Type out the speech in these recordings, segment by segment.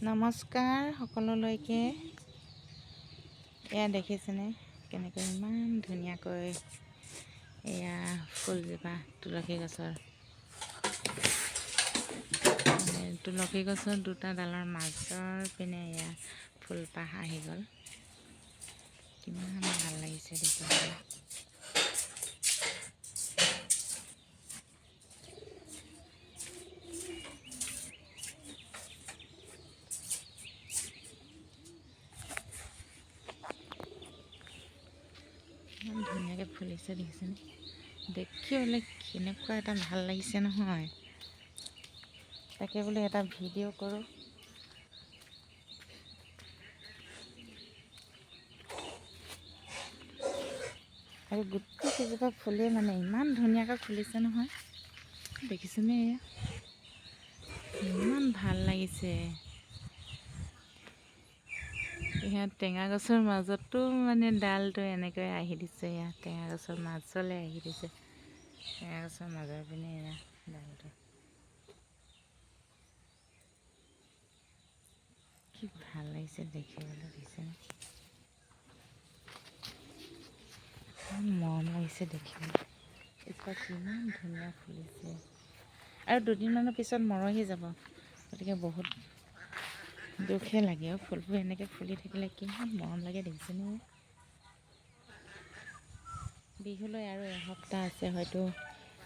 নমস্কাৰ সকলোলৈকে। এয়া দেখিছেনে কেনেকৈ ইমান ধুনীয়াকৈ এয়া ফুলজোপা তুলসী গছৰ, মানে তুলসী গছৰ দুটা ডালৰ মাজৰ পিনে এয়া ফুলপাহ আহি গ'ল। কিমান ভাল লাগিছে দেখিবলৈ। ইমান ধুনীয়াকৈ ফুলিছে দেখিছেনে? দেখিবলৈ কেনেকুৱা এটা ভাল লাগিছে নহয়। তাকে বোলো এটা ভিডিঅ' কৰোঁ। আৰু গোটেই কেইজোপা ফুলেই মানে ইমান ধুনীয়াকৈ ফুলিছে নহয়, দেখিছেনে? এয়া ইমান ভাল লাগিছে। ইয়াত টেঙা গছৰ মাজতো মানে ডালটো এনেকৈ আহি দিছে। ইয়াত টেঙা গছৰ মাজলৈ আহি দিছে। টেঙা গছৰ মাজৰ পিনে এয়া ডালটো কি ভাল লাগিছে দেখিবলৈ, দেখিছেনে? ইমান মৰম লাগিছে দেখিবলৈ। এজোপা কিমান ধুনীয়া ফুলিছে। আৰু দুদিনমানৰ পিছত মৰহি যাব, গতিকে বহুত দুখহে লাগে। আৰু ফুলবোৰ এনেকৈ ফুলি থাকিলে কিমান মৰম লাগে দেখিছেনে? বিহুলৈ আৰু এসপ্তাহ আছে, হয়তো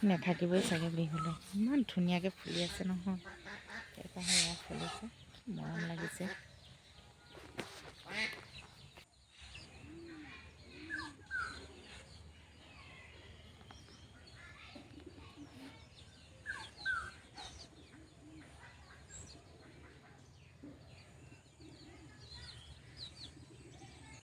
নাথাকিবই চাগে বিহুলৈ। ইমান ধুনীয়াকৈ ফুলি আছে নহয়। এপাহ এয়া ফুলিছে, কি মৰম লাগিছে।